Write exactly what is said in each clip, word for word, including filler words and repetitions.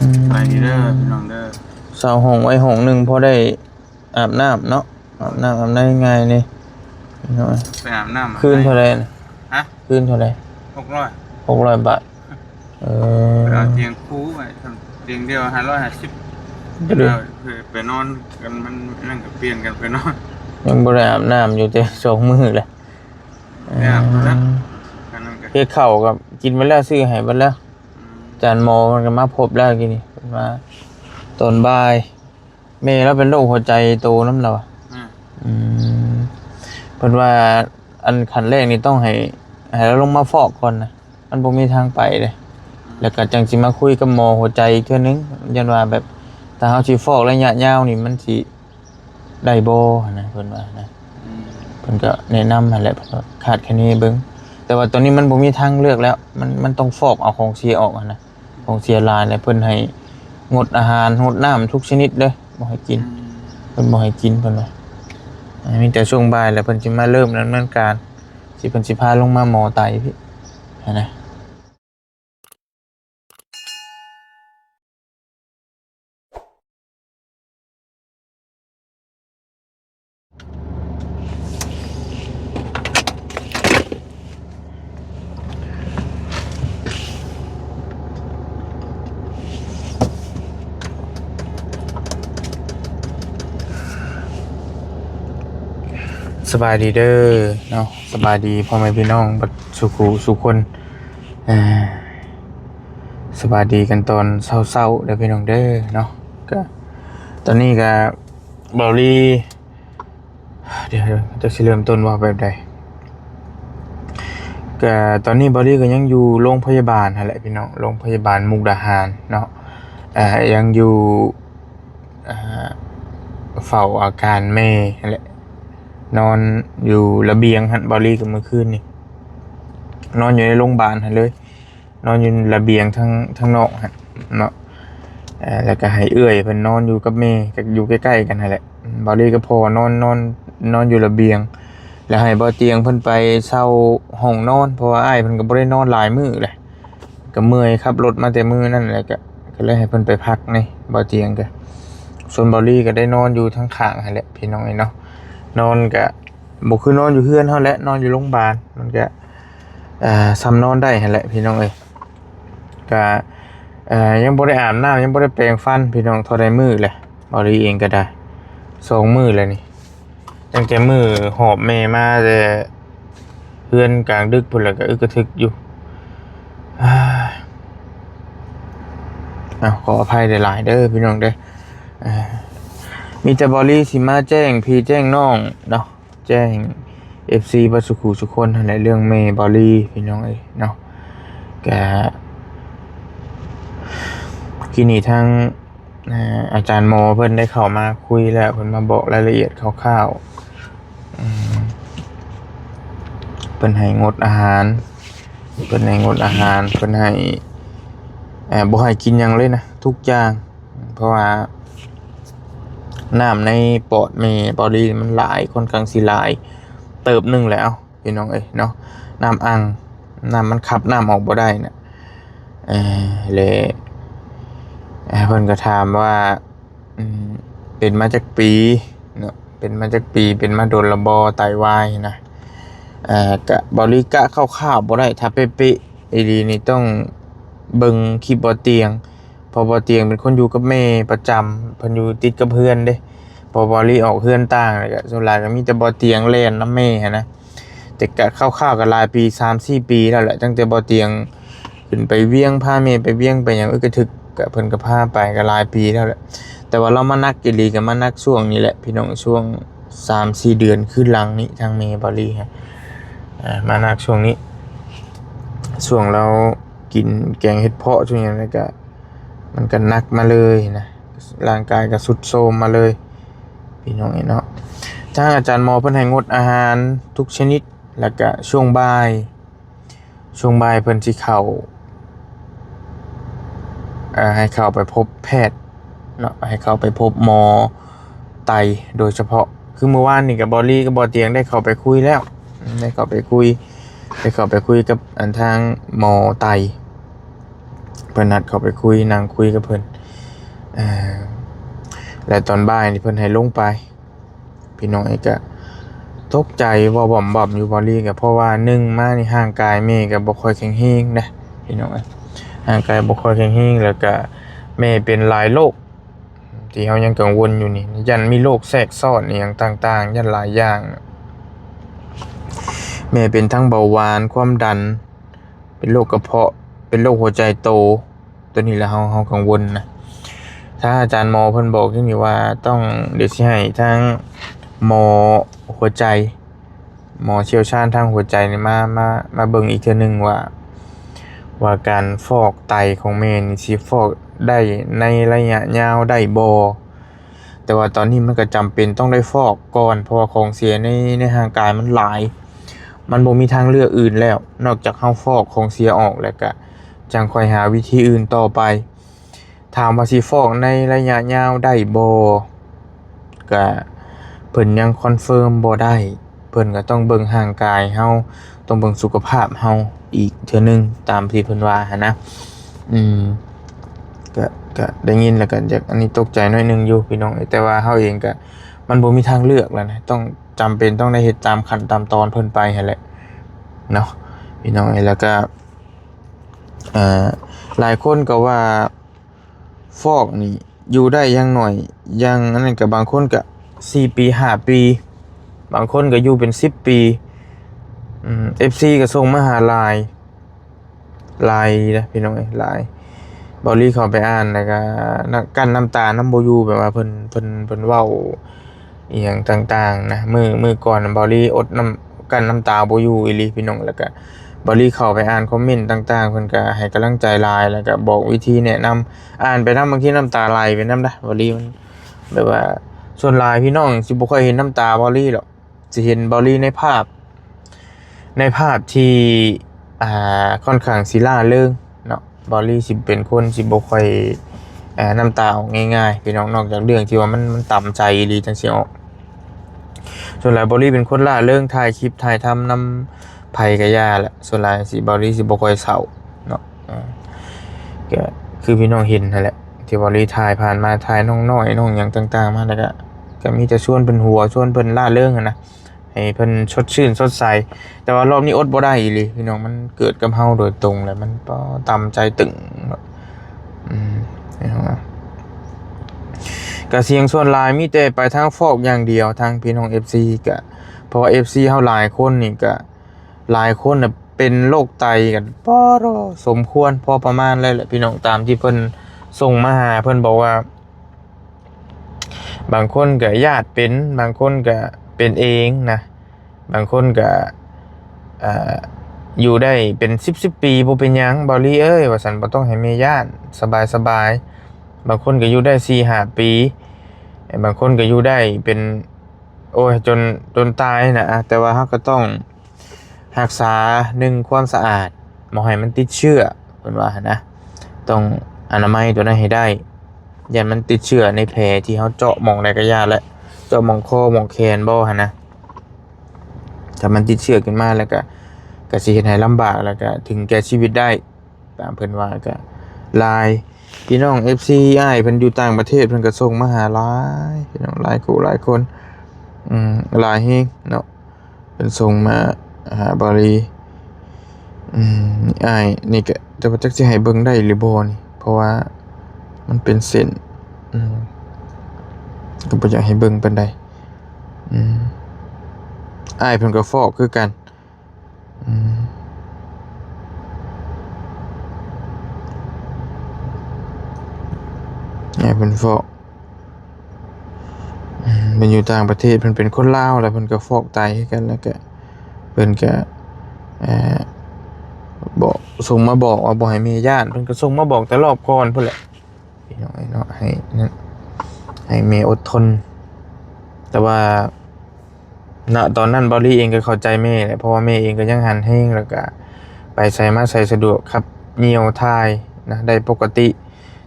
อืม ไปดีเด้อพี่น้องเด้อ เช่าห้องไว้ห้องหนึ่งพอได้อาบน้ำเนาะ อาบน้ำอาบในง่ายนี่ น้อย ไปอาบน้ำ คืนเท่าไหร่น่ะ ฮะ คืนเท่าไหร่ หกร้อย หกร้อยบาท เออ ไปเอาเตียงคู่ไว้ เตียงเดียวห้าร้อยห้าสิบ ก็ดี เออ ไปนอนกันมันนั่นก็เปลี่ยนกันไปนอน ยังบ่ได้อาบน้ำอยู่แต่สองมื้อเลย ได้อาบแล้ว อืม อันนั้นก็ เฮ็ดข้าวกับกินไปแล้ว ซื้อให้ไปแล้ว อืม อาจารย์หมอมันก็มาพบแล้วกินนี่ เพิ่นมาตอนบ่าย แม่เราเป็นโรคหัวใจโตนำแล้วอะ อืม อืม เพิ่นว่าอันขั้นแรกนี่ต้องให้ ให้เราลงมาฟอกก่อนนะ มันบ่มีทางไปเลย อืม แล้วก็จังสิมาคุยกับหมอหัวใจอีกเทื่อนึง ย้านว่าแบบ ถ้าเฮาสิฟอกระยะยาวนี่มันสิได้บ่หั้นนะ เพิ่นว่านะ อืม เพิ่นก็แนะนำหั้นแหละ เพิ่นก็คาดคะเนเบิ่ง แต่ว่าตอนนี้มันบ่มีทางเลือกแล้ว มัน มันต้องฟอกเอาของเสียออกหั้นนะ ของเสียหลาย และเพิ่นให้งดอาหาร งดน้ำทุกชนิดเลย บ่ให้กิน อืม เพิ่นบ่ให้กิน เพิ่นว่า อ่า มีแต่ช่วงบ่ายแล้วเพิ่นสิมาเริ่มดำเนินการ สิ เพิ่นสิพาลงมาหมอไตพี่ หั้นนะ สบายดีเด้อเนาะ สบายดีพ่อแม่พี่น้องเบิดสู่คู่สู่คน อ่า สบายดีกันตอนเช้าๆเด้อพี่น้องเด้อเนาะ ก็ ตอนนี้ก็ เบาลี เดี๋ยว จะสิเริ่มต้นว่าแบบใด ก็ตอนนี้เบาลีก็ยังอยู่โรงพยาบาลหั้นแหละพี่น้อง โรงพยาบาลมุกดาหารเนาะ อ่า ยังอยู่ อ่า เฝ้าอาการแม่หั้นแหละ นอนอยู่ระเบียงหั้น เบาลีก็เมื่อคืนนี่ นอนอยู่ในโรงพยาบาลหั้นเลย นอนอยู่ระเบียงทาง ทางนอกหั้นเนาะ เอ่อ แล้วก็ให้เอื้อยเพิ่นนอนอยู่กับแม่ ก็อยู่ใกล้ๆกันหั้นแหละ เบาลีกับพ่อนอน นอน นอนอยู่ระเบียง แล้วให้บ่าวเตียงเพิ่นไปเช่าห้องนอน เพราะว่าอ้ายเพิ่นก็บ่ได้นอนหลายมื้อเลย ก็เมื่อยขับรถมาแต่มื้อนั่นแหละ ก็ ก็เลยให้เพิ่นไปพักนี่ บ่าวเตียงก็ ส่วนเบาลีก็ได้นอนอยู่ทางข้างหั้นแหละพี่น้องเอ้ยเนาะ นอนก็บ่คือนอนอยู่เฮือนเฮาแหละ นอนอยู่โรงพยาบาล มันก็ อ่า ส่ำนอนได้หั้นแหละพี่น้องเอ้ย ก็ เอ่อ ยังบ่ได้อาบน้ำ ยังบ่ได้แปรงฟันพี่น้อง เท่าใดมื้อแหละ เบาลีเองก็ได้ สองมื้อแล้วนี่ ตั้งแต่มื้อหอบแม่มาแต่เฮือนกลางดึกพุ้นแหละ ก็อึกกระทึกอยู่ อ่า อ้าว ขออภัยหลายๆเด้อพี่น้องเด้อ อ่า มีแต่เบาลีสิมาแจ้งพี่แจ้งน้องเนาะ แจ้ง เอฟซี เบิดสู่คู่สู่คนหั้นแหละ เรื่องแม่เบาลีพี่น้องเอ้ยเนาะ ก็ กี้นี้ทาง อ่า อาจารย์หมอเพิ่นได้เข้ามาคุยแล้ว เพิ่นมาบอกรายละเอียดคร่าวๆ อืม เพิ่นให้งดอาหาร เพิ่นให้งดอาหาร เพิ่นให้ เอ่อ บ่ให้กินหยังเลยนะ ทุกอย่าง เพราะว่าน้ำในปอดแม่เบาลีมันหลาย ค่อนข้างสิหลายเติบหนึ่งแล้ว พี่น้องเอ้ยเนาะ น้ำอัง น้ำมันขับน้ำออกบ่ได้นะ เอ่อ และ เอ่อ เพิ่นก็ถามว่า อืม เป็นมาจักปีเนาะ เป็นมาจักปี เป็นมาโดนและบ่ ไตวายนะ เอ่อ กะ เบาลีกะคร่าวๆบ่ได้ ถ้าเป๊ะๆอีหลีนี่ต้องเบิ่งคลิปบ่าวเตียง เพราะบ่าวเตียงเป็นคนอยู่กับแม่ประจำ เพิ่นอยู่ติดกับเฮือนเด้ พอเบาลีออกเฮือนต่างแล้วก็ส่วนหลายก็มีแต่บ่าวเตียงแล่นนำแม่หั้นนะ แต่ก็คร่าวๆก็หลายปี สามสี่ปีแล้วแหละ ตั้งแต่บ่าวเตียงขึ้นไปเวียง พาแม่ไปเวียงไปหยัง อึกกระทึก ก็เพิ่นก็พาไปก็หลายปีแล้วแหละ แต่ว่าเรามาหนักอีหลีก็มาหนักช่วงนี้แหละพี่น้อง ช่วงสามสี่เดือนคืนหลังนี้ ทางแม่เบาลีฮะ อ่า มาหนักช่วงนี้ ช่วงเรากินแกงเห็ดเผาะช่วงนี้แล้วก็ มันก็หนักมาเลยนะ ร่างกายก็ทรุดโทรมมาเลย พี่น้องเอ้ยเนาะ ทางอาจารย์หมอเพิ่นให้งดอาหารทุกชนิด แล้วก็ช่วงบ่าย ช่วงบ่ายเพิ่นสิเข้า เอ่อ ให้เข้าไปพบแพทย์เนาะ ให้เข้าไปพบหมอไตโดยเฉพาะ คือเมื่อวานนี่ก็เบาลีกับบ่าวเตียงได้เข้าไปคุยแล้ว ได้เข้าไปคุย ได้เข้าไปคุยกับอันทางหมอไต เพิ่นนัดเข้าไปคุย นั่งคุยกับเพิ่น เอ่อ และตอนบ่ายนี่เพิ่นให้ลงไป พี่น้องเอ้ย ก็ตกใจเว้าบ่อมๆอยู่ บ่าวลี ก็เพราะว่าหนึ่งมานี่ร่างกายแม่ก็บ่ค่อยแข็งแรงนะ พี่น้องเอ้ย ร่างกายบ่ค่อยแข็งแรง แล้วก็แม่เป็นหลายโรค ที่เฮายังกังวลอยู่นี่ ย้านมีโรคแทรกซ้อนอีหยังต่างๆ ย้านหลายอย่าง แม่เป็นทั้งเบาหวาน ความดัน เป็นโรคกระเพาะ เป็นโรคหัวใจโต ตัวนี้แหละเฮา เฮากังวลนะ ถ้าอาจารย์หมอเพิ่นบอกอย่างนี้ว่าต้อง เดี๋ยวสิให้ทางหมอหัวใจ หมอเชี่ยวชาญทางหัวใจนี่มา มา มาเบิ่งอีกเทื่อหนึ่งว่า ว่าการฟอกไตของแม่นี่สิฟอกได้ในระยะยาวได้บ่ แต่ว่าตอนนี้มันก็จำเป็นต้องได้ฟอกก่อน เพราะว่าของเสียใน ในร่างกายมันหลาย มันบ่มีทางเลือกอื่นแล้ว นอกจากเฮาฟอกของเสียออกแล้วก็จั่งค่อยหาวิธีอื่นต่อไป ถามว่าสิฟอกในระยะยาวได้บ่ ก็เพิ่นยังคอนเฟิร์มบ่ได้ เพิ่นก็ต้องเบิ่งร่างกายเฮา ต้องเบิ่งสุขภาพเฮาอีกเทื่อหนึ่ง ตามที่เพิ่นว่าหั้นนะ อืม ก็ ก็ได้ยินแล้วก็อยาก อันนี้ตกใจหน่อยหนึ่งอยู่พี่น้อง แต่ว่าเฮาเองก็ มันบ่มีทางเลือกแล้วนะ ต้องจำเป็นต้องได้เฮ็ดตามขั้นตามตอนเพิ่นไปหั้นแหละเนาะ พี่น้อง แล้วก็ เอ่อ หลายคนก็ว่าฟอกนี่อยู่ได้อย่างน้อย อย่างอันนั้นก็บางคนก็สี่ปี ห้าปี บางคนก็อยู่เป็นสิบปี อืม เอฟซี ก็ส่งมาหาหลาย หลายนะพี่น้องเอ้ย หลาย บ่าวลีเข้าไปอ่านแล้วก็ นะ กั้นน้ำตานำบ่อยู่ แบบว่าเพิ่น เพิ่น เพิ่นเว้าอีหยังต่างๆนะ มื้อ มื้อก่อนบ่าวลีอดน้ำ กั้นน้ำตาบ่อยู่อีหลีพี่น้อง แล้วก็บ่าวลีเข้าไปอ่านคอมเมนต์ต่างๆ เพิ่นก็ให้กำลังใจหลาย แล้วก็บอกวิธีแนะนำ อ่านไปนำบางทีน้ำตาไหลไปนำนะ บ่าวลีมัน แบบว่าส่วนหลายพี่น้องสิบ่ค่อยเห็นน้ำตาบ่าวลีหรอก สิเห็นบ่าวลีในภาพ ในภาพที่ อ่า ค่อนข้างสิร่าเริงเนาะ บ่าวลีสิเป็นคนสิบ่ค่อย อ่า น้ำตาออกง่ายๆ พี่น้อง นอกจากเรื่องที่ว่ามัน มันตำใจอีหลีจั่งสิออก ส่วนหลายบ่าวลีเป็นคนร่าเริง ถ่ายคลิปถ่ายทำนำไผก็อย่าแหละ ส่วนหลายสิบ่าวลีสิบ่ค่อยเศร้าเนาะ อ่า ก็คือพี่น้องเห็นหั้นแหละ ที่บ่าวลีถ่ายผ่านมา ถ่ายน้องน้อยน้องหยังต่างๆ มา แล้วก็ ก็มีแต่ชวนเพิ่นหัว ชวนเพิ่นร่าเริงหั้นนะ ให้เพิ่นสดชื่นสดใส แต่ว่ารอบนี้อดบ่ได้อีหลีพี่น้อง มันเกิดกับเฮาโดยตรงแหละ มัน ปอ ตำใจตึง อืม นะครับ ก็เสียงส่วนหลายมีแต่ไปทางฟอกอย่างเดียว ทางพี่น้อง เอฟซี ก็ เพราะว่า เอฟซี เฮาหลายคนนี่ก็ หลายคนน่ะเป็นโรคไตกัน ปอ สมควรพอประมาณเลยแหละพี่น้อง ตามที่เพิ่นส่งมาหา เพิ่นบอกว่า บางคนก็ญาติเป็น บางคนก็เป็นเองนะ บางคนก็ เอ่อ อยู่ได้เป็นสิบสิบปีบ่เป็นหยัง บ่าวลีเอ้ย ว่าซั่น บ่ต้องให้แม่ย้าน สบายๆ บางคนก็อยู่ได้สี่ห้าปี บางคนก็อยู่ได้เป็น โอ้ย จน จนตายนะ อ่ะ แต่ว่าเฮาก็ต้องรักษา หนึ่ง ความสะอาด บ่ให้มันติดเชื้อ เพิ่นว่าหั้นนะ ต้องอนามัยตัวนั้นให้ได้ ย้านมันติดเชื้อในแผลที่เฮาเจาะหม่องใดก็อย่าแหละ เจาะหม่องคอหม่องแขนบ่หั้นนะ ถ้ามันติดเชื้อขึ้นมาแล้วก็ ก็สิเฮ็ดให้ลำบาก แล้วก็ถึงแก่ชีวิตได้ ตามเพิ่นว่าก็หลาย พี่น้อง เอฟซี อ้ายเพิ่นอยู่ต่างประเทศ เพิ่นก็ส่งมาหาหลาย พี่น้อง หลายคู่หลายคน อืม หลายแฮงเนาะ เพิ่นส่งมาหาบ่าวลี อืม อ้ายนี่ก็ แต่ว่าจักสิให้เบิ่งได้หรือบ่นี่ เพราะว่ามันเป็นเส้น อืม ก็บ่อยากให้เบิ่งปานใด อืม อ้ายเพิ่นก็ฟอกคือกัน อืม อ้ายเพิ่นฟอก อืม เพิ่นอยู่ต่างประเทศ เพิ่นเป็นคนลาว แล้วเพิ่นก็ฟอกไตคือกัน แล้วก็เพิ่นก็ เอ่อ บอก ส่งมาบอกว่าบ่ให้แม่ย้าน เพิ่นก็ส่งมาบอกแต่รอบก่อนพู้นแหละ พี่น้องเอ้ยเนาะ ให้นั่น ให้แม่อดทน แต่ว่า ณ ตอนนั้นบ่าวลีเองก็เข้าใจแม่แหละ เพราะว่าแม่เองก็ยังหันแฮง แล้วก็ไปไสมาไสสะดวก ขับเยี่ยวถ่ายนะ ได้ปกติ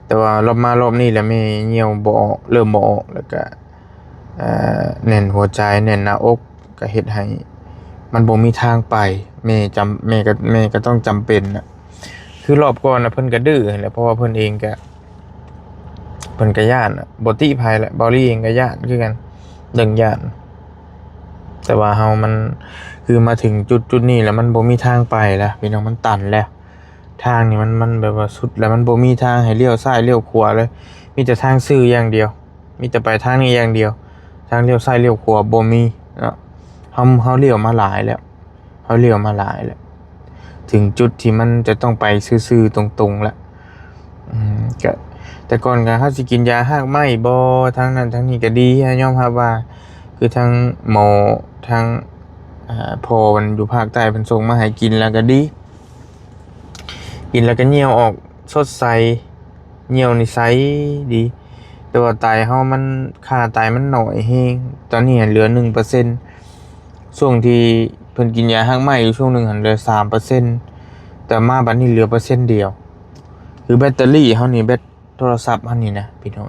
แต่ว่ารอบมารอบนี้แหละ แม่เยี่ยวบ่ออก เริ่มบ่ออก แล้วก็ เอ่อ แน่นหัวใจ แน่นหน้าอก ก็เฮ็ดให้มันบ่มีทางไป แม่จำ แม่ก็ แม่ก็ต้องจำเป็นน่ะ คือรอบก่อนนะเพิ่นก็ดื้อหั้นแหละ เพราะว่าเพิ่นเองก็ เพิ่นก็ย้านอะ บ่ติไผแหละ บอลลี่เองก็ย้านคือกัน เรื่องย้าน แต่ว่าเฮามัน คือมาถึงจุดจุดนี้แล้วมันบ่มีทางไปแล้ว พี่น้อง มันตันแล้ว ทางนี่มัน มันแบบว่าสุดแล้ว มันบ่มีทางให้เลี้ยวซ้ายเลี้ยวขวาเลย มีแต่ทางซื่ออย่างเดียว มีแต่ไปทางนี้อย่างเดียว ทางเลี้ยวซ้ายเลี้ยวขวาบ่มีเนาะ เฮา เฮาเลี้ยวมาหลายแล้ว เฮาเลี้ยวมาหลายแล้ว ถึงจุดที่มันจะต้องไปซื่อๆตรงๆแล้ว อืม ก็ แต่ก่อนก็เฮาสิกินยาฮากไม้บ่ ทางนั้นทางนี้ก็ดี ยอมรับว่า คือทางหมอ ทาง อ่า พ่อมันอยู่ภาคใต้เพิ่นส่งมาให้กินแล้วก็ดี กินแล้วก็เหยี่ยวออกสดใส เหยี่ยวนี่ใสดี แต่ว่าไตเฮามัน ค่าไตมันน้อยแฮง ตอนนี้เหลือหนึ่งเปอร์เซ็นต์ ช่วงที่เพิ่นกินยาฮากไม้อยู่ช่วงหนึ่งหั้นเหลือสามเปอร์เซ็นต์ แต่มาบัดนี้เหลือเปอร์เซ็นต์เดียว คือแบตเตอรี่เฮานี่ แบตโทรศัพท์เฮานี่นะพี่น้อง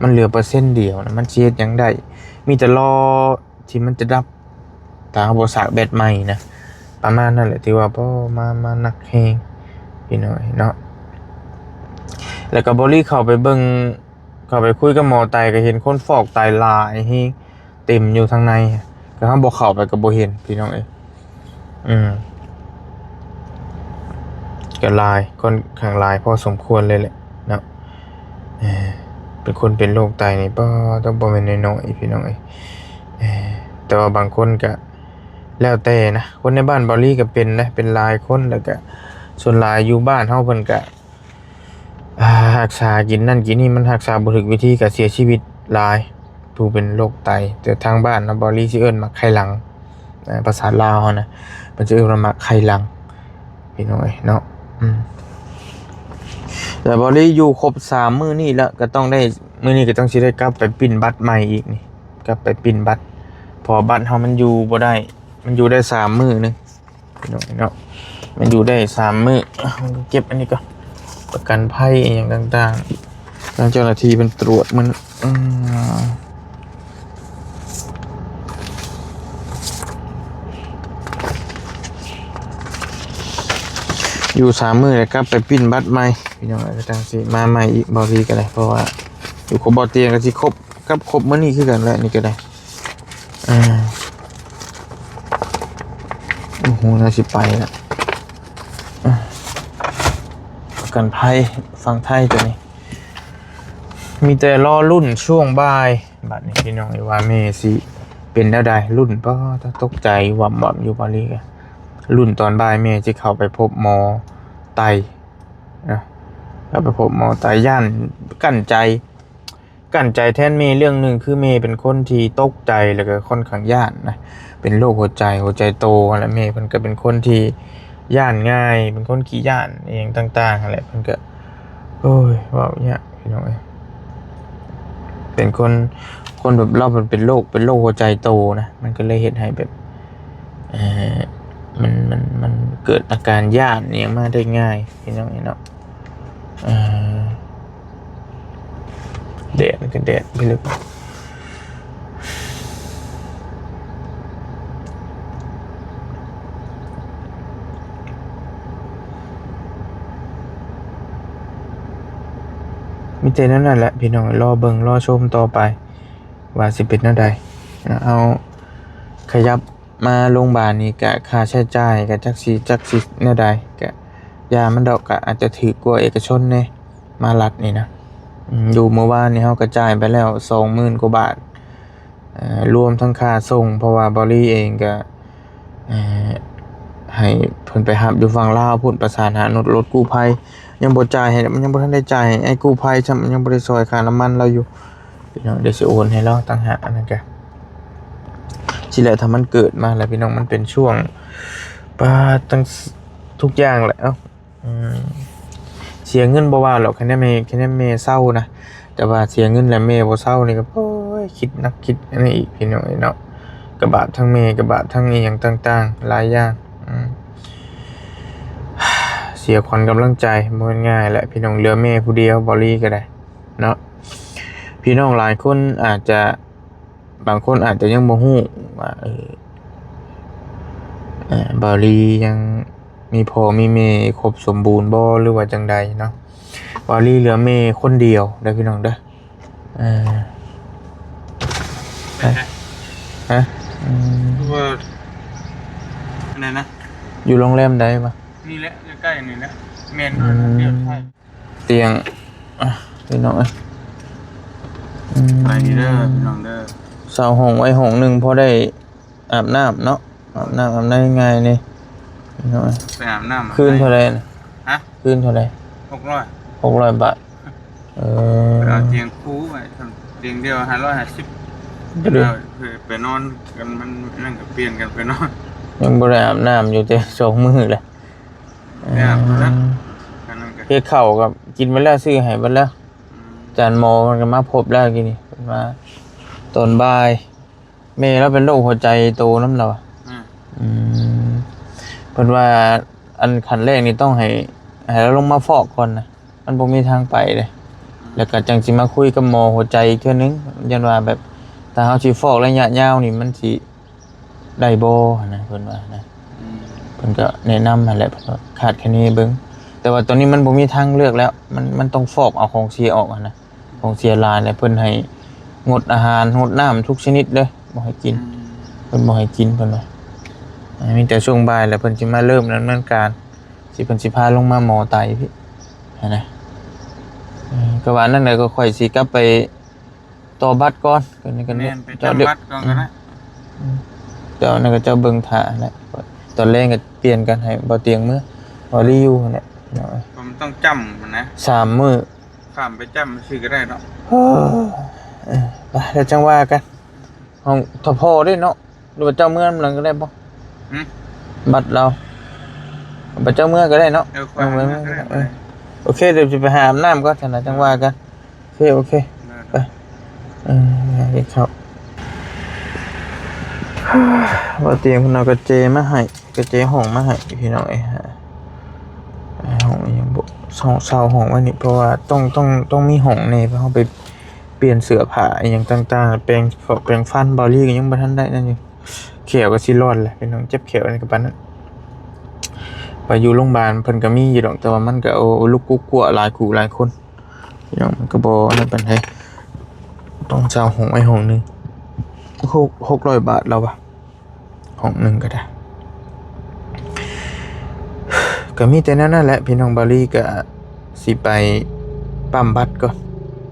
มันเหลือเปอร์เซ็นต์เดียวนะ มันสิเฮ็ดหยังได้ มีแต่รอที่มันจะดับ ถ้าเฮาบ่สากแบตใหม่นะ ประมาณนั้นแหละ ที่ว่า โอ้ มา มาหนักแฮงพี่น้องเนาะ แล้วก็บอลลี่เข้าไปเบิ่ง เข้าไปคุยกับหมอไตก็เห็นคนฟอกไตหลายแฮง เต็มอยู่ทางใน ก็เฮาบ่เข้าไปก็บ่เห็นพี่น้องเอ้ย อืม ก็หลาย ค่อนข้างหลายพอสมควรเลยแหละเนาะ เออ เป็นคนเป็นโรคไตนี่ ป้า ต้องบ่แม่นน้อยๆพี่น้องเอ้ย เออ แต่ว่าบางคนก็แล้วแต่นะ คนในบ้านบอลลี่ก็เป็นนะ เป็นหลายคน แล้วก็ส่วนหลายอยู่บ้านเฮาเพิ่นก็ อ่า รักษากินนั่นกินนี่ มันรักษาบ่ถูกวิธีก็เสียชีวิตหลาย ผู้เป็นโรคไต แต่ทางบ้านนะ บอลลี่สิเอิ้นหมากไข่หลัง อ่า ภาษาลาวเฮานะ เพิ่นสิเอิ้นว่าหมากไข่หลัง พี่น้องเอ้ยเนาะ อืม แล้วบอลลี่อยู่ครบสามมื้อนี่แล้ว ก็ต้องได้ มื้อนี้ก็ต้องสิได้กลับไปปริ้นบัตรใหม่อีกนี่ กลับไปปริ้นบัตร เพราะบัตรเฮามันอยู่บ่ได้ มันอยู่ได้สามมื้อนึง พี่น้องเนาะ มันอยู่ได้สามมื้อ อ่ะ มันก็เก็บอันนี้ก่อน ประกันภัยอหย่างต่างๆ ทางเจ้าหน้าที่เพิ่นตรวจมัน อืม อยู่สามมื้อแล้วกลับไปปริ้นบัตรใหม่ พี่น้อง ก็จั่งสิมาใหม่อีก บอลลี่ก็ได้ เพราะว่าอยู่ครบบ่เตียงก็สิครบ กับครบมื้อนี้คือกันแหละ นี่ก็ได้ อ่า โอ้โห น่าสิไปละ อ่า ประกันภัยฝั่งไทยตัวนี้ มีแต่รอลุ้นช่วงบ่าย บัดนี้พี่น้องเอ้ย ว่าแม่สิเป็นแนวใด ลุ้น ป้า ตกใจหวั่นๆอยู่ บอลลี่ก็ลุ้นตอนบ่ายแม่สิเข้าไปพบหมอไตนะ เข้าไปพบหมอไต ย้าน กั้นใจ กั้นใจแทนแม่เรื่องหนึ่ง คือแม่เป็นคนที่ตกใจแล้วก็ค่อนข้างย้านนะ เป็นโรคหัวใจ หัวใจโต และแม่เพิ่นก็เป็นคนที่ย้านง่าย เป็นคนขี้ย้านอหย่างต่างๆหั้นแหละ เพิ่นก็ โอ้ย เว้ายากพี่น้องเอ้ย เป็นคน คนแบบเรามันเป็นโรค เป็นโรคหัวใจโตนะ มันก็เลยเฮ็ดให้แบบ เอ่อ มัน มัน มันเกิดอาการย้านอหย่างมาได้ง่าย พี่น้องเอ้ยเนาะ เอ่อ แดดมันก็แดดไปเลย มีแต่แนวนั้นแหละพี่น้อง รอเบิ่งรอชมต่อไป ว่าสิเป็นแนวใดนะ เอา ขยับมาโรงพยาบาลนี่ก็ค่าใช้จ่ายก็จักสิ จักสิแนวใด ก็อย่ามันดอก ก็อาจจะถูกกว่าเอกชนแหน่ มารัฐนี่นะ อืม อยู่เมื่อวานนี่เฮาก็จ่ายไปแล้วสองหมื่นกว่าบาท เอ่อ รวมทั้งค่าส่ง เพราะว่าบอลลี่เองก็ เอ่อ ให้เพิ่นไปรับอยู่ฝั่งลาวพุ้น ประสานหารถ รถกู้ภัย ยังบ่จ่ายให้ มันยังบ่ทันได้จ่ายให้ไอ้กู้ภัยซ้ำ มันยังบ่ได้ซอยค่าน้ำมันเราอยู่ พี่น้อง เดี๋ยวสิโอนให้เราต่างหาก อันนั้นก็ สิแหละ ถ้ามันเกิดมาแล้วพี่น้อง มันเป็นช่วง ป้า ตั้งทุกอย่างแหละ เอ้า อืม เสียเงินบ่ว่าหรอก คะแนนแม่ คะแนนแม่เศร้านะ แต่ว่าเสียเงินแล้วแม่บ่เซานี่ก็ โอ้ย คิดหนักคิดอันนี้อีกพี่น้องเอ้ยเนาะ ก็บาปทั้งแม่ ก็บาปทั้งอีหยังต่างๆ หลายอย่าง อืม เสียขวัญกำลังใจ บ่แม่นง่ายแหละพี่น้อง เหลือแม่ผู้เดียว บอลลี่ก็ได้เนาะ พี่น้องหลายคนอาจจะ บางคนอาจจะยังบ่ฮู้ว่า เออ เอ่อ บอลลี่ยัง มีพ่อมีแม่ครบสมบูรณ์บ่ หรือว่าจั่งใดเนาะ บ่าวลีเหลือแม่คนเดียวเด้อพี่น้องเด้อ เออ ฮะ ฮะ อืม คือว่า อันไหนนะ อยู่โรงแรมใดวะ นี่แหละ ใกล้ๆ นี่แหละ แม่น อืม เดียวใช่ เตียง อ่ะ พี่น้องเอ้ย อืม ไปดีเด้อ พี่น้องเด้อ เช่าห้องไว้ห้องหนึ่ง พอได้อาบน้ำเนาะ อาบน้ำอาบในง่ายนี่ พี่น้องเอ้ย ไปอาบน้ำ คืนเท่าไหร่น่ะ ฮะ คืนเท่าไหร่ หกร้อย หกร้อยบาท เออ เอาเตียงคู่ไว้ เตียงเดียว ห้าร้อยห้าสิบ ก็ดี เดี๋ยวไปนอนกัน มันนั่นก็เปลี่ยนกันไปนอน ยังบ่ได้อาบน้ำอยู่ แต่สองมื้อเลย ไม่อาบแล้ว อืม อันนั้นก็ เฮ็ดข้าวก็กินไปแล้ว ซื้อให้ไปแล้ว อืม อาจารย์หมอมันก็มาพบแล้วกี้นี่ เพิ่นมาตอนบ่าย แม่เราเป็นโรคหัวใจโตนำแล้วอะ อืม อืม เพิ่นว่าอันขั้นแรกนี่ต้องให้ ให้เราลงมาฟอกก่อนนะ มันบ่มีทางไปเลย อืม แล้วก็จั่งสิมาคุยกับหมอหัวใจอีกเทื่อนึง ย้านว่าแบบ ถ้าเฮาสิฟอกระยะยาวนี่มันสิได้บ่หั้นนะ เพิ่นว่านะ อืม เพิ่นก็แนะนำหั้นแหละ เพิ่นว่าคาดคะเนเบิ่ง แต่ว่าตอนนี้มันบ่มีทางเลือกแล้ว มัน มันต้องฟอกเอาของเสียออกหั้นนะ ของเสียหลาย แล้วเพิ่นให้งดอาหาร งดน้ำทุกชนิดเลย บ่ให้กิน อืม เพิ่นบ่ให้กิน เพิ่นว่า อ่า มีแต่ช่วงบ่ายแล้วเพิ่นสิมาเริ่มดำเนินการ สิ เพิ่นสิพาลงมาหมอไตพี่ หั้นนะ เออ ก็ว่านั่นแหละ ก็ค่อยสิกลับไปต่อบัตรก่อน ก็นี่ก็ แม่น ไป เจ้า จำบัตรก่อนก็ได้ อืม เจ้านั่นก็เจ้าเบิ่งถ่าแหละ ตอนแรกก็เปลี่ยนกันให้บ่าวเตียงมื้อ บ่าวลีอยู่หั้นแหละ มันต้องจำนะ สามมื้อ ข้ามไปจำซื่อก็ได้เนาะ เออ เออ ไป แล้วจั่งว่ากัน ห้องทพเด้เนาะ หรือว่าเจ้าเมืองหลังก็ได้บ่ หึ บัตรเรา บัตรเจ้าเมืองก็ได้เนาะ เออ ข้อยเอาเมืองก็ได้ เออ โอเค เดี๋ยวสิไปหาอาบน้ำก่อน ซั่นนะ จั่งว่ากัน โอเค โอเค ได้ ไป เออ เฮ็ดข้าว บ่าวเตียงเพิ่นเอากระเจมาให้ กระเจห้องมาให้พี่น้องเอ้ย ห้องอิหยังบ่ เช่า เช่าห้องไว้นี่ เพราะว่าต้อง ต้อง ต้องมีห้องแน่ เพราะเราไปเปลี่ยนเสื้อผ้าอิหยังต่างๆ แปรง แปรงฟัน บ่าวลีก็ยังบ่ทันได้นั่นอยู่ แข้วก็สิร้อนแหละพี่น้อง เจ็บแข้วนี่ก็ปานนั้น ไปอยู่โรงพยาบาลเพิ่นก็มีอยู่ดอก แต่ว่ามันก็ โอ้ ลุกกุ๊กกั๊วหลายคู่หลายคน พี่น้อง มันก็บ่นั่นปานใด ต้องเช่าห้องไว้ห้องหนึ่ง หก หกร้อยบาทแล้ววะ ห้องหนึ่งก็ได้ ก็มีแต่แนวนั้นแหละพี่น้อง บ่าวลีก็สิไปปั๊มบัตรก่อน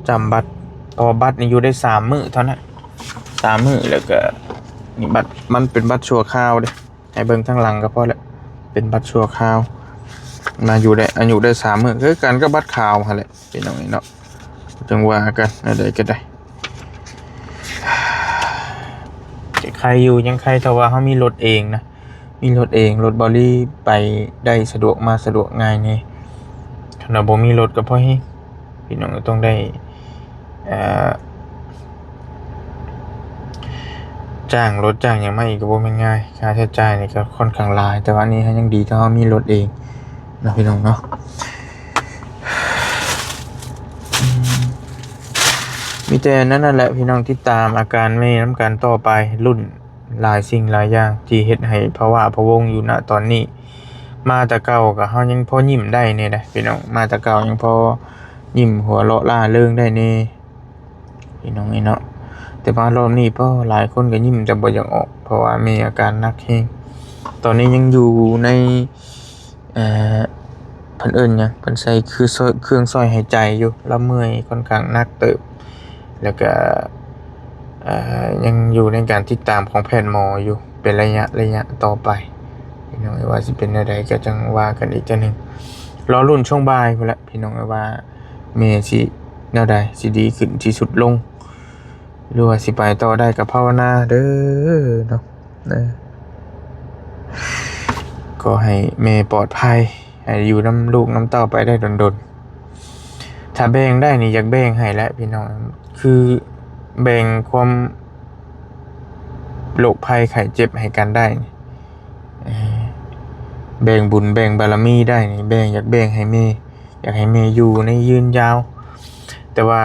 จำบัตร เพราะบัตรนี่อยู่ได้สามมื้อเท่านั้น สามมื้อ แล้วก็นี่บัตร มันเป็นบัตรชั่วคราวเด้ ให้เบิ่งทางหลังก็พอแล้ว เป็นบัตรชั่วคราว มาอยู่ได้ อายุได้สามมื้อ คือกันกับบัตรขาวหั้นแหละ พี่น้องเนาะ จั่งว่ากัน อะไรก็ได้ ใครอยู่ยังใคร ถ้าว่าเรามีรถเองนะ มีรถเอง รถบ่าวลีไปได้สะดวก มาสะดวกง่ายแน่ คันว่าบ่มีรถก็พอแฮง พี่น้องก็ต้องได้ เอ่อ จ้างรถจ้างหยังมาอีกก็บ่แม่นง่าย ค่าใช้จ่ายนี่ก็ค่อนข้างหลาย แต่ว่าอันนี้เรายังดีที่เรามีรถเองเนาะพี่น้องเนาะ อืม มีแต่นั้นนั่นแหละพี่น้อง ติดตามอาการแม่นำกันต่อไป ลุ้นหลายสิ่งหลายอย่างที่เฮ็ดให้พะว้าพะวังอยู่ ณ ตอนนี้ มาแต่เก่าก็เรายังพอยิ้มได้แน่นะพี่น้อง มาแต่เก่ายังพอยิ้มหัวเราะร่าเริงได้แน่ พี่น้องเอ้ยเนาะ แต่มารอบนี้ ป้อ หลายคนก็ยิ้มแต่บ่อยากออก เพราะว่าแม่อาการหนักแฮง ตอนนี้ยังอยู่ใน เอ่อ เพิ่นเอิ้นหยัง เพิ่นใส่คือซ่อย เครื่องซ่อยหายใจอยู่ ลาวเมื่อยค่อนข้างหนักเติบ แล้วก็ เอ่อ ยังอยู่ในการติดตามของแพทย์หมออยู่ เป็นระยะระยะต่อไป พี่น้องเอ้ย ว่าสิเป็นแนวใดก็จั่งว่ากันอีกเทื่อหนึ่ง รอลุ้นช่วงบ่ายพู้นแหละ พี่น้องเอ้ย ว่าแม่สิแนวใด สิดีขึ้น สิทรุดลง หรือว่าสิไปต่อได้ ก็ภาวนาเด้อเนาะ เออ ขอให้แม่ปลอดภัย ให้อยู่นำลูกนำเต้าไปได้โดนๆ ถ้าแบ่งได้นี่อยากแบ่งให้แหละพี่น้อง คือแบ่งความโรคภัยไข้เจ็บให้กันได้นี่ เออ แบ่งบุญแบ่งบารมีได้นี่ แบ่ง อยากแบ่งให้แม่ อยากให้แม่อยู่ในยืนยาว แต่ว่า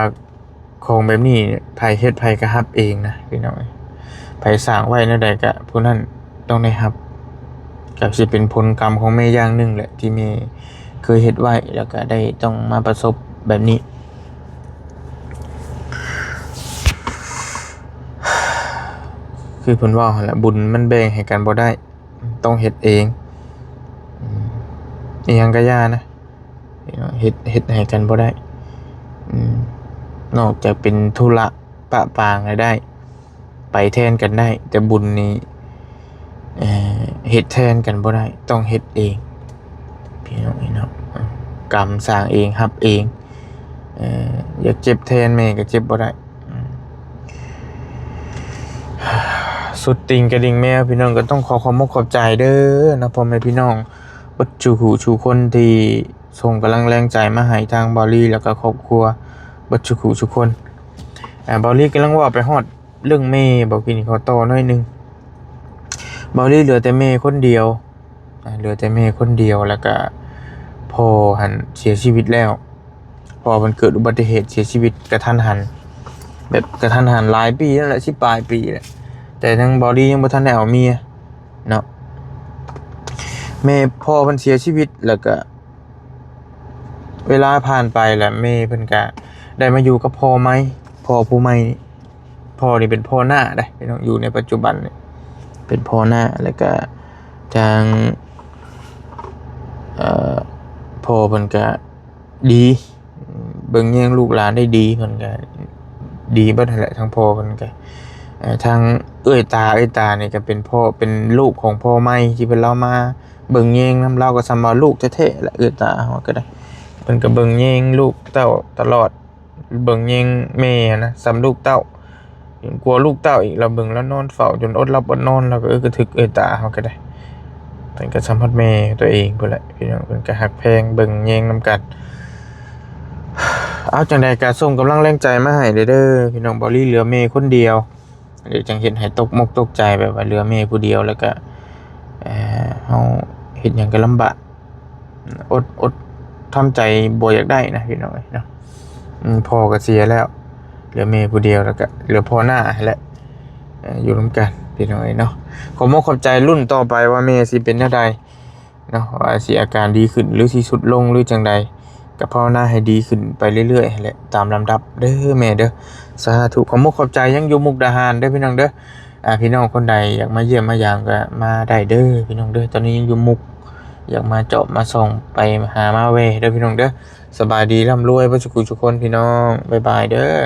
ของแบบนี้ไผเฮ็ดไผก็รับเองนะพี่น้อง ไผสร้างไว้แนวใดก็ผู้นั้นต้องได้รับ ก็สิเป็นผลกรรมของแม่อย่างหนึ่งแหละ ที่แม่เคยเฮ็ดไว้ แล้วก็ได้ต้องมาประสบแบบนี้ คือเพิ่นเว้าหั่นแหละ บุญมันแบ่งให้กันบ่ได้ ต้องเฮ็ดเอง อืม อิหยังก็อย่านะ เฮ็ด เฮ็ดให้กันบ่ได้ อืม นอกจากเป็นธุระปะปางแล้วได้ ไปแทนกันได้ แต่บุญนี่ เอ่อ เฮ็ดแทนกันบ่ได้ ต้องเฮ็ดเอง พี่น้องเนาะ กรรมสร้างเอง รับเอง เอ่อ อยากเจ็บแทนแม่ก็เจ็บบ่ได้ อืม สุดติ่งกระดิ่งแมว พี่น้อง ก็ต้องขอขอบมกขอบใจเด้อนะ พ่อแม่พี่น้อง เบิดสู่ผู้สู่คนที่ส่งกำลังแรงใจมาให้ทางบ่าวลี แล้วก็ครอบครัว เบิดสู่ผู้สู่คน อ่า บ่าวลีกำลังเว้าไปฮอดเรื่องแม่ บ่าวกินขอต่อหน่อยหนึ่ง บ่าวลีเหลือแต่แม่คนเดียว อ่า เหลือแต่แม่คนเดียว แล้วก็พ่อหั่นเสียชีวิตแล้ว พ่อมันเกิดอุบัติเหตุเสียชีวิตกระทันหัน แบบกระทันหันหลายปีแล้วแหละ สิบปลายปีแล้ว แต่ทางบ่าวลียังบ่ทันได้เอาเมียเนาะ แม่ พ่อมันเสียชีวิต แล้วก็ เวลาผ่านไปแล้ว แม่เพิ่นก็ได้มาอยู่กับพ่อใหม่ พ่อผู้ใหม่ พ่อนี่เป็นพ่อหน้าเด้ พี่น้อง อยู่ในปัจจุบันนี่เป็นพ่อหน้า แล้วก็ทาง เอ่อ พ่อเพิ่นก็ดี เบิ่งแยงลูกหลานได้ดี เพิ่นก็ดีเบิดหั่นแหละ ทั้งพ่อเพิ่นก็ เอ่อ ทางเอื้อยตา เอื้อยตานี่ก็เป็นพ่อ เป็นลูกของพ่อใหม่ที่เพิ่นลาวมาเบิ่งแยงนำ ลาวก็ส่ำว่าลูกแท้ๆแหละ เอื้อยตาเฮาก็ได้ เพิ่นก็เบิ่งแยงลูกเต้าตลอด เบิ่งแยงแม่นะ ส่ำลูกเต้า ยิ่งกว่าลูกเต้าอีก ลาวเบิ่งลาวนอนเฝ้าจนอดหลับอดนอน ลาวก็ เออ กระทึกเอื้อยตาเฮาก็ได้ เพิ่นก็ส่ำฮอดแม่ตัวเองพู้นแหละ พี่น้อง เพิ่นก็ฮักแพงเบิ่งแยงนำกัน เอาจั่งใดก็ส่งกำลังแรงใจมาให้เด้อ พี่น้อง บ่าวลีเหลือแม่คนเดียว เดี๋ยวจั่งเฮ็ดให้ตกมกตกใจ แบบว่าเหลือแม่ผู้เดียว แล้วก็ เอ่อ เฮาเฮ็ดหยังก็ลำบาก อด อดทำใจบ่อยากได้นะ พี่น้องเอ้ยเนาะ อืม พ่อก็เสียแล้ว เหลือแม่ผู้เดียว แล้วก็เหลือพ่อหน้าหั่นแหละ เอ่อ อยู่นำกัน พี่น้องเอ้ยเนาะ ขอบมกขอบใจ ลุ้นต่อไปว่าแม่สิเป็นแนวใดเนาะ ว่าสิอาการดีขึ้น หรือสิทรุดลง หรือจั่งใด ก็ภาวนาให้ดีขึ้นไปเรื่อยๆหั่นแหละ ตามลำดับเด้อแม่เด้อ สาธุ ขอบมกขอบใจ ยังอยู่มุกดาหารเด้อพี่น้องเด้อ อ่า พี่น้องคนใดอยากมาเยี่ยมมายามก็มาได้เด้อพี่น้องเด้อ ตอนนี้ยังอยู่มุก อยากมาเจาะมาส่อง ไปหามาแวะเด้อพี่น้องเด้อ สบายดีร่ำรวยเบิดสุขุสุขคนพี่น้อง บ๊ายบายเด้อ